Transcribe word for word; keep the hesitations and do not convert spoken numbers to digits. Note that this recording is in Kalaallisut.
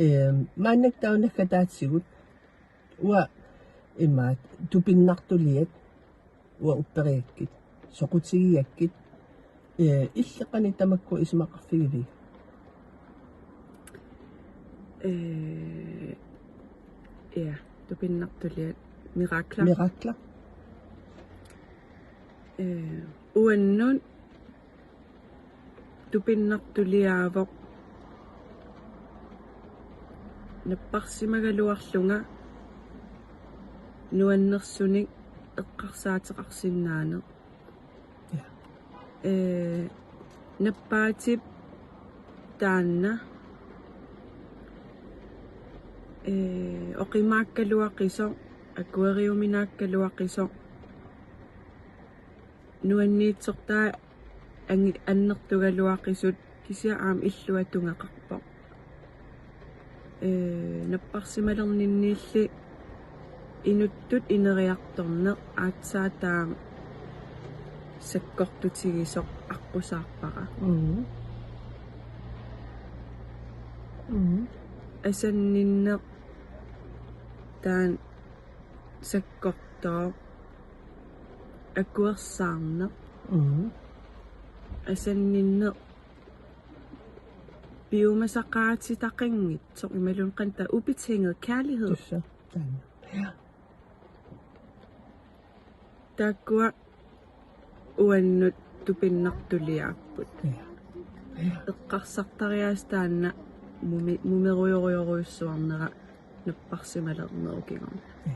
Ehm, maannakkut taava naggataatigut uanga imaattoq tupinnartuliat uanga upperigakkit, soqutigigakkit, eh, illit qanoq tamakku isumaqarfigivigit? Eh, ja, tupinnartuliat mirakler. Mirakler. Eh, uannut tupinnartuliaavoq napparsimagaluarlunga nuannersunik eqqarsaateqarsinnaaneq. Ja. Eh, nappaatip taanna, eh, oqimaakkaluaqisoq, akueriuminaakkaluaqisoq, nuanniitsortaa angi-, annertugaluaqisut kisianni aamma illuatungeqarpoq. Eh, napparsimalerninniilli inuttut ineriartorneq aatsaat taama sakkortutigisoq aqqusaarpara. Mm. Mm. Asanninneq taanna sakkortooq, akuersaarneq. Mm. Asanninneq piumasaqaatitaqanngitsoq imaluunniit qanoq taava ubetinget kærlighed. Tassa. Taanna. Ja. Taakkua uannut tupinnartuliaapput. Ja. Ja. Eqqarsartariaaseq taanna mumi-, mumerujorujorujussuarnera napparsimalernerup kingorna.